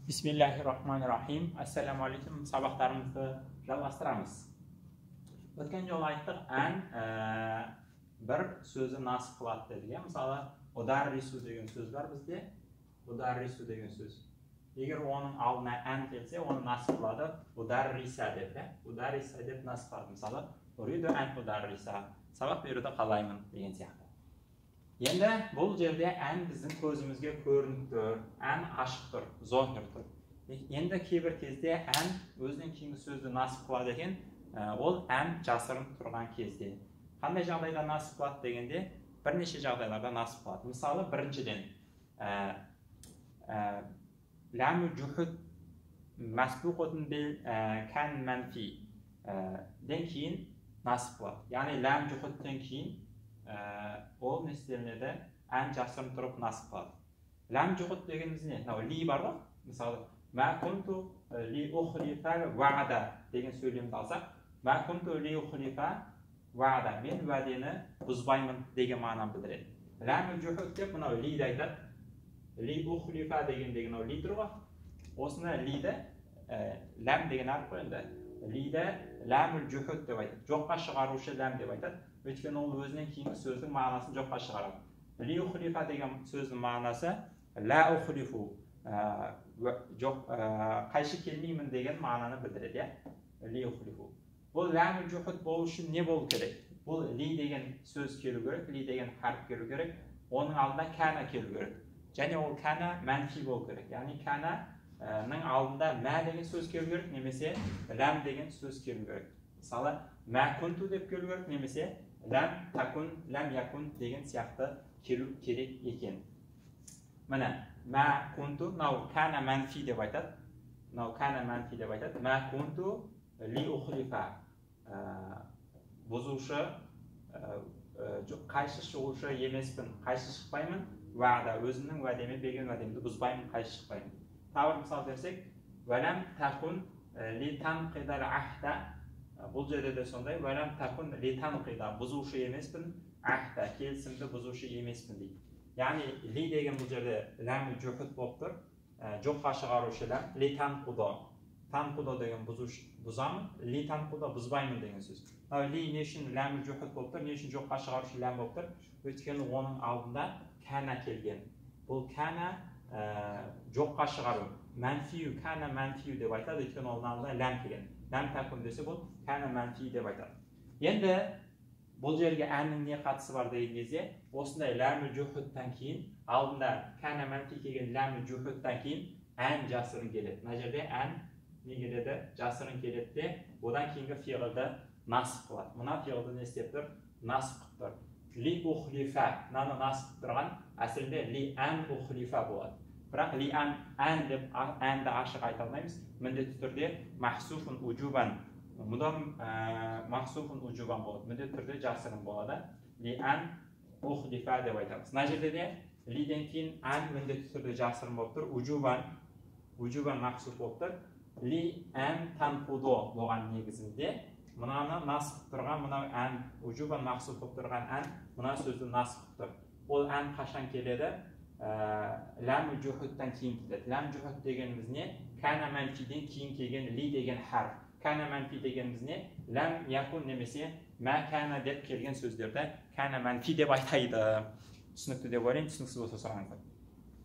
Бисмиллахи-рахмани-рахим. Ассаламу алейкум. Сабақтарымызды жалғастырамыз. Өткен жолы айттық, ән бір сөзі насып қылады дедік, иә. Мысалы, ударрису деген сөз бар бізде. Ударрису деген сөз. Егер оның алдына ән келсе, оны насып қылады ударриса деп, иә. Ударриса деп насып қылады. Мысалы, уриду ән ударриса. Сабақ беруді қалаймын деген сияқты. Енді бұл жерде ән біздің көзімізге көрініп тұр, ән ашық тұр, зохир тұр. Енді кейбір кезде ән өзінен кейінгі сөзді насып қылады екен, ол ән жасырын тұрған кезде. Қандай жағдайда насып қылады дегенде, бірнеше жағдайларда насып қылады. Мысалы, біріншіден, ләму жухуд мәсбуқутун бил кән мәнфи ден кейін насып қылады. Яғни ләм жухудтен кейін ол не істелінеді? Ән жасырын тұрып насып қылады. Ләм жухуд дегеніміз не? Мынау ли бар ғой. Мысалы, мә кунту ли ухлифа ваъда деген сөйлемді алсақ, мә кунту ли ухлифа ваъда, мен уәдені бұзбаймын деген мағынаны білдіреді. Ләм жухуд деп мынау лиді айтады. Ли ухлифа дегендегі мынау ли тұр ғой. Осыны лиді ләм деген әріп қой енді. Лиді ләмүл жухуд деп айтады. Жоққа шығарушы ләм деп айтады. Өйткені ол өзінен кейінгі сөздің мағынасын жоққа шығарады. Ли ухлифа деген сөздің мағынасы ла ухлифу, жоқ, қайшы келмеймін деген мағынаны білдіреді, иә. Ли ухлифу. Бұл ләмүл жухуд болу үшін не болу керек? Бұл ли деген сөз келу керек, ли деген харіп келу керек, оның алдында кәна келу керек. Және ол кәна мәнфи болу керек. Яғни кәнаның алдында мә деген сөз келу керек, немесе ләм деген сөз келу керек. Мысалы, мә кунту деп келу керек, немесе ләм такун, ләм якун деген сияқты келу керек екен. Міне, мә кунту, мынау кәна мәнфи деп айтады. Мынау кәна мәнфи деп айтады. Мә кунту ли ухлифа, бұзушы, қайшы шығушы емеспін, қайшы шықпаймын, уәда, өзімнің уәдеме, берген уәдемді бұзбаймын, қайшы шықпаймын. Тағы бір мысал берсек, уәләм такун ли танқидал ахда, бұл жерде де сондай, уәләм такун ли танқида, бұзушы емеспін, ахда, келісімді бұзушы емеспін дейді. Яғни ли деген бұл жерде ләм жухуд болып тұр, жоққа шығарушы ләм, ли танқудо. Танқудо деген бұзушы, бұзамын, ли танқудо бұзбаймын деген сөз. Мынау ли не үшін ләм жухуд болып тұр, не үшін жоққа шығарушы ләм болып тұр? Өйткені оның алдында кәна келген. Бұл кәна жоққа шығару, мәнфию, кәна мәнфию деп айтады, өйткені оның алдында ләм келген. Ләм такун десе, бұл кәна мәнфи деп айтады. Енді бұл жерге әннің не қатысы бар деген кезде, осындай ләмі жухудтан кейін, алдында кәна мәнфи келген ләмі жухудтан кейін ән жасырын келеді. Мына жерде ән не келеді? Жасырын келеді де, одан кейінгі фиғылды насып қылады. Мына фиғылды не істеп тұр? Насып қылып тұр. Ли ухлифа, мынаны насып қылып тұрған әсілінде ли ән ухлифа болады. Бірақ ли ән, ән деп әнді ашық айта алмаймыз. Міндетті түрде махсуфун уджубан, мұнда махсуфун уджубан болады. Міндетті түрде жасырын болады. Ли ән ухлифа деп айтамыз. Мына жерде де лиден кейін ән міндетті түрде жасырын болып тұр. Уджубан, уджубан махсуф болып тұр. Ли ән танқудо болған негізінде мынаны насып тұрған мынау ән, уджубан махсуф болып тұрған ән мына сөзді насып тұр. Ол ән қашан келеді? Ләм жухудтан кейін келеді. Ләм жухуд дегеніміз не? Кәна мәнфиден кейін келген ли деген харф. Кәна мәнфи дегеніміз не? Ләм якун немесе мә кәна деп келген сөздерді кәна мәнфи деп айтайды. Түсінікті деп ойлаймын, түсініксіз болса сұраңыздар.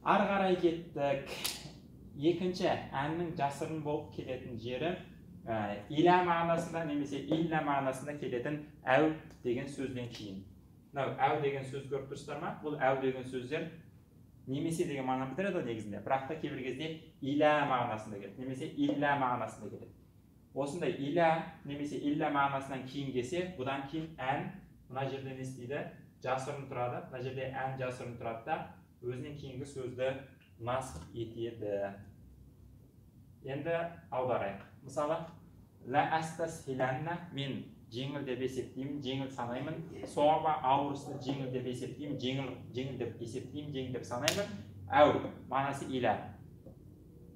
Ары қарай кеттік. Екінші әннің жасырын болып келетін жері иля мағынасында немесе илля мағынасында келетін әу деген сөзден кейін. Мынау әу деген сөз көріп тұрсыздар ма? Бұл әу деген сөздер немесе деген мағынаны білдіреді ғой негізінде. Бірақ та кейбір кезде иля мағынасында келеді, немесе илля мағынасында келеді. Осындай иля немесе илля мағынасынан кейін келсе, бұдан кейін ән мына жерде не істейді? Жасырын тұрады. Мына жерде ән жасырын тұрады да, өзінен кейінгі сөзді насып етеді. Енді аударайық. Мысалы, ла астасхиланна, мен жеңіл деп есептеймін, жеңіл санаймын. Соға ауыр істі жеңіл деп есептеймін, жеңіл деп есептеймін, жеңіл деп санаймын. Әу мағынасы иля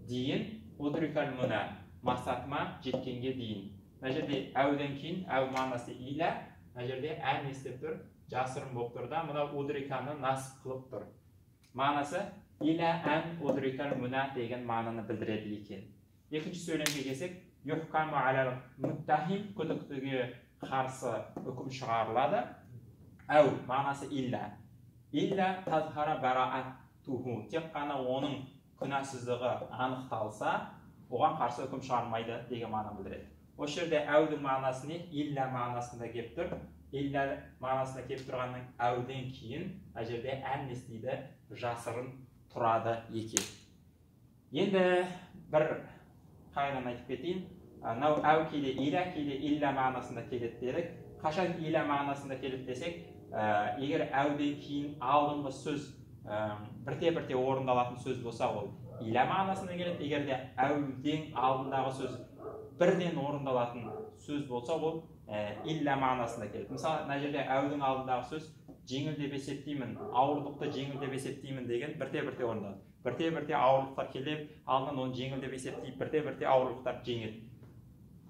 дейін, удрикал муна, мақсатыма жеткенге дейін. Мына жерде әуден кейін әу мағынасы иля, мына жерде ән не істеп тұр? Жасырын болып тұр да, мынау удриканы насып қылып тұр. Мағынасы Иля ән удрикал муна деген мағынаны білдіреді екен. Екінші сөйлемге келсек, юхкаму алал муттахим, күдіктіге қарсы үкім шығарылады. Әу мағынасы илля. Илля тазхара бараатуху, тек қана оның күнәсіздігі анықталса, оған қарсы үкім шығармайды деген мағына білдіреді. Осы жерде әудің мағынасы не? Илля мағынасында келіп тұр. Илля мағынасында келіп тұрғанның әуден кейін мына жерде ән не істейді? Жасырын тұрады екен. Енді бір қағиданы айтып кетейін. Мынау әу кейде иля, кейде илля мағынасында келеді дедік. Қашан иля мағынасында келеді десек, егер әуден кейін алдыңғы сөз бірте-бірте орындалатын сөз болса, ол иля мағынасында келеді. Егер де әуден алдындағы сөз бірден орындалатын сөз болса, ол илля мағынасында келеді. Мысалы, мына жерде әудің алдындағы сөз жеңіл деп есептеймін, ауырлықты жеңіл деп есептеймін деген бірте-бірте орындалады. Бірте-бірте ауырлықтар келіп, алдынан оны жеңіл деп есептейді, бірте-бірте ауырлықтар жеңеді.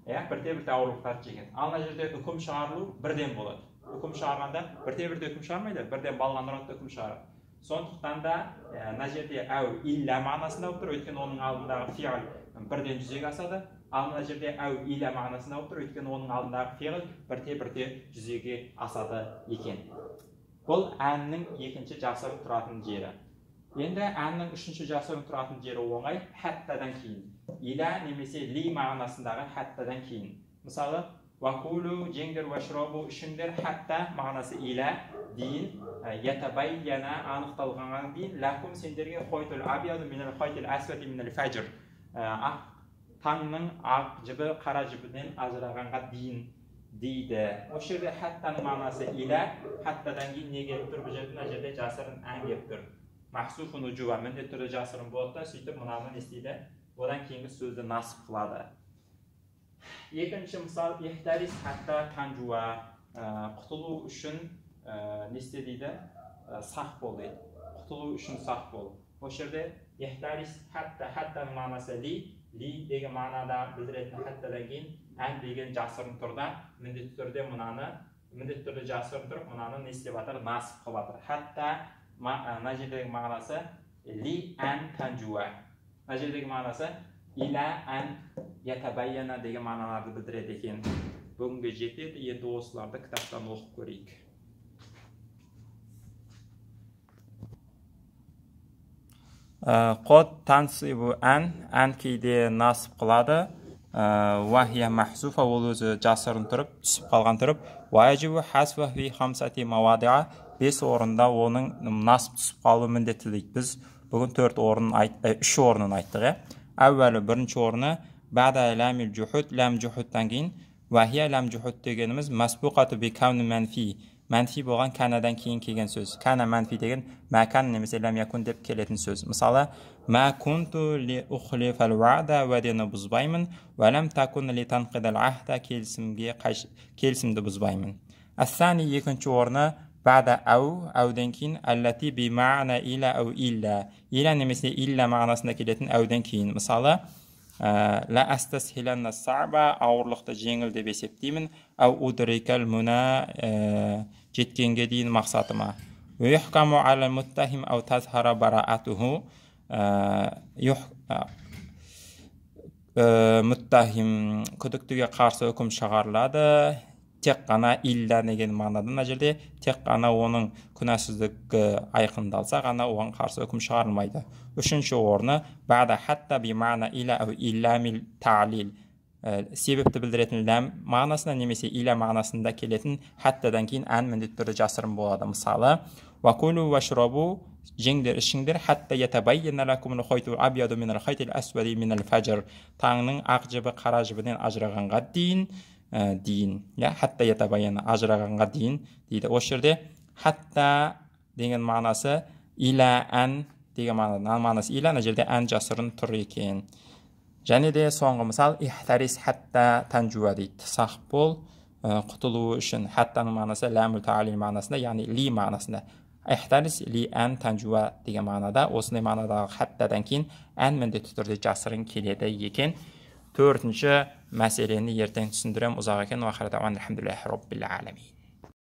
Бірте-бірте ауырлықтар жеңеді. Ал мына жерде үкім шығарылу бірден болады. Үкім шығарғанда бірте-бірте үкім шығармайды, бірден балған ұрады, үкім шығарады. Сондықтан да мына жерде әу илля мағынасында болып тұр, өйткені оның алдындағы фиғл бірден жүзеге асады. Ал мына жерде әу иля мағынасында болып тұр, өйткені оның алдындағы фиғл бірте-бірте жүзеге асады екен. Бұл әннің екінші жасырын тұратын жері. Енді әннің үшінші жасырын тұратын жері оңай, хәттадан кейін. Иля немесе ли мағынасындағы хәттадан кейін. Мысалы, вакулу жеңдер, вашробу ішіңдер, хәтта мағынасы иля дейін, ятабайяна анықталғанға дейін, ләкум сендерге хойтул абияду минал хойтил асвати минал фәжр. Ақ таңның ақ жібі қара жібінен ажырағанға дейін дейді. Осы жерде хәттаның мағынасы иля, хәттадан кейін не келіп тұр? Бұл жерде мына жерде жасырын ән келіп тұр. Махсуфун уджуба, міндетті түрде жасырын болады да, сөйтіп мынаны не істейді? Одан кейінгі сөзді насып қылады. Екінші мысал, ихтарис хатта танжуа, құтылу үшін не істе дейді? Сақ бол дейді. Құтылу үшін сақ бол. Осы жерде ихтарис хатта, хаттаның мағынасы ли, ли деген мағынада білдіретін хаттадан кейін ән деген жасырын тұрда, міндетті түрде мынаны, міндетті түрде жасырын тұрып, мынаны не істеп жатыр? Насып қылып жатыр. Хатта мына жердегі мағынасы ли ән танжуа. Мына жердегі мағынасы иля ән ятабайяна деген мағыналарды білдіреді екен. Бүгінге жетеді, енді осыларды кітаптан оқып көрейік. Қод тансибу ән, ән кейде насып қылады. Уахия махзуфа, ол өзі жасырын тұрып, түсіп қалған тұрып. Уажибу хасфа фи хамсати мавадиа, 5 орында оның насып түсіп қалуы міндетті дейді. Біз бүгін 4 орнын 3 орнын айттық. Әуәлі бірінші орны бәда ләмил жухуд, ләм жухудтан кейін. Уахия ләм жухуд дегеніміз масбуқату би кауни мәнфи, мәнфи болған кәнадан кейін келген сөз. Кәна мәнфи деген мәкан немесе ләм якун деп келетін сөз. Мысалы, мә кунту ли ухлифал ваъда, уәдені бұзбаймын, уә ләм такун ли танқидал ахда, келісімді бұзбаймын. Әс-сани екінші орны бәда әу, әуден кейін, әлләти би ма'на иля әу илля, иля немесе илля мағынасында келетін әуден кейін. Мысалы, ла астасхиланна саъба, ауырлықты жеңіл деп есептеймін, әу удрикал муна, жеткенге дейін мақсатыма. Уюхкаму аля муттахим әу тазхара бараатуху, муттахим күдіктіге қарсы үкім шығарылады, тек қана илля деген мағынада мына жерде тек қана оның күнәсіздігі айқындалса ғана оған қарсы үкім шығарылмайды. Үшінші орны бәда хатта би ма'на иля әу илламил та'лил, себепті білдіретін ләм мағынасында немесе иля мағынасында келетін хаттадан кейін ән міндетті түрде жасырын болады. Мысалы, вакулу вашрабу, жеңдер ішіңдер, хатта ятабайяна лакумул хойтул абьяду минал хойтил асвади минал фажр, таңның ақ жібі қара жібінен ажырағанға дейін дейін, хатта ятабайяна ажырағанға дейін дейді. Осы жерде хатта деген мағынасы иля ән деген мағынасы иля, ана жерде ән жасырын тұр екен. Және де соңғы мысал ихтарис хатта танжуа дейді. Сақ бол құтылу үшін. Хаттаның мағынасы ләмул таалил мағынасында, яғни ли мағынасында. Ихтарис ли ән танжуа деген мағынада, осындай мағынадағы хаттадан кейін ән міндетті түрде жасырын келеді екен. Төртінші мәселені ертең түсіндірем, ұзақ екен. Уа ахиру дауана алхамдулиллахи роббил аламин.